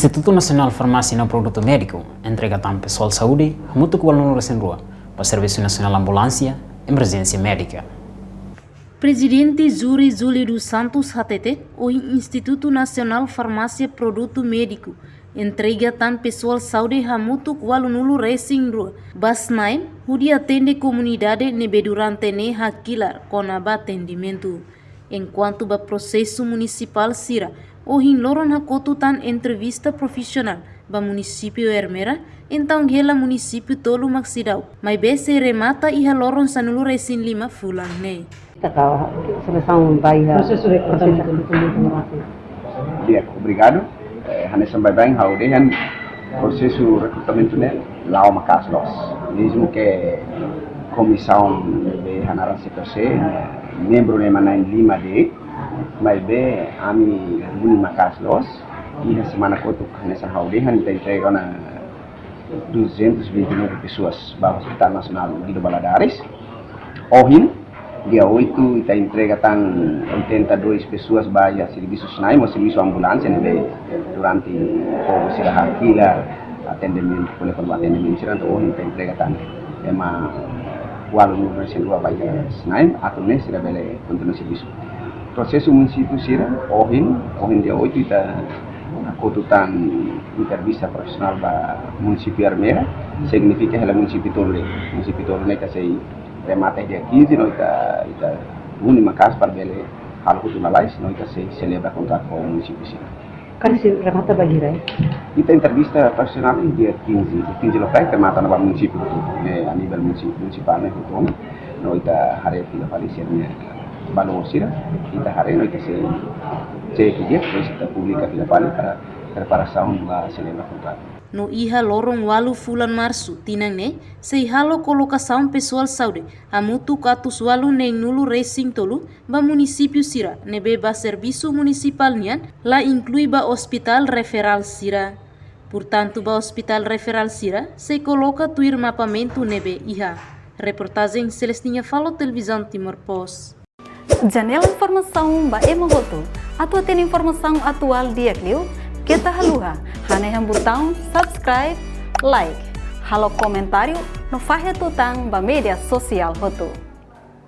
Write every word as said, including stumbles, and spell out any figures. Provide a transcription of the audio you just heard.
Institutu Nasionál Farmásia no Produtu Médiku entrega tan pesoál saúde hamutuk ualunulu resin rua ba Servisu Nasionál Ambulánsia Emerjénsia Médika. Prezidente Júri Júlio dos Santos hatete, ohin Institutu Nasionál Farmásia Produtu Médiku entrega tan pesoál saúde hamutuk ualunulu resin rua ba SNAEM, hodi atende komunidade ne'ebé durante ne'e hakilar kona-ba atendimentu. Enkuantu ba prosesu munisipál sira, ohin loron hakotu tan entrevista profisionál ba munisípiu Ermera, entaun hela munisípiu tolu mak seidauk, maibé sei remata iha loron sanulu resin lima fulan ne'e. Ita ka selesaun ba iha prosesu rekrutamentu. Prosesu rekrutamentu. Di'ak, obrigadu. Eh, hanesan baibain ha'u dehan prosesu rekrutamentu ne'e la'o maka'as loos. Mezmu ke komisaun ne'ebé hanaran C P C, membru ne'e ema na'in lima de'it, maibé ami huni maka'as loos. Iha semana kotuk hanesan ha'u dehan ita entrega ona duzentas e vinte e nove pessoas ba Hospital Nasionál Guido Valadares. Ohin, dia oito, ita entrega tan oitenta e dois pessoas ba iha servisu SNAEM, ou servisu ambulánsia, ne'ebé durante povu sira hakilar atendimentu, telefone ba atendimentu sira, entaun ohin ita entrega tan ema ualunulu resin rua ba iha SNAEM, atu nune'e sira bele kontinua servisu. Prosesu munisípiu sira, ohin, ohin dia oito ita hakotu tan entrevista profisionál ba munisípiu Ermera, signifika hela munisípiu tolu de'it. Munisípiu tolu ne'e ita sei remata dia quinze, no ita, ita huni maka'as para bele halo hotu lalais, no ita sei selebra kontratu ho munisípiu sira. Karik sei remata ba hira? Ita entrevista profisionál iha dia quinze, dia quinze loron remata ona ba munisípiu hotu. Eh, a nivel munisípiu, munisipál ne'e hotu ona. No ita haree fila fali sira-nia valór sira, ita haree no ita sei cek dia, depois ita publika fila fali para preparasaun ba selebra kontratu. No iha loron ualu fulan Marsu tinan ne'e, sei halo kolokasaun pesoál saúde hamutuk atus ualu neenulu resin tolu ba munisípiu sira ne'ebé ba servisu munisipál nian, la inklui ba ospitál referál sira. Portantu, ba ospitál referál sira sei koloka tuir mapamentu ne'ebé iha. Reportajen Celestina Falo, Televizaun Timor Post. Janela informasaun ba ema hotu. Atu hatene informasaun atuál di'ak liu, keta haluha hanehan butaun subscribe, like, halo komentáriu no fahe tutan ba média sosiál hotu.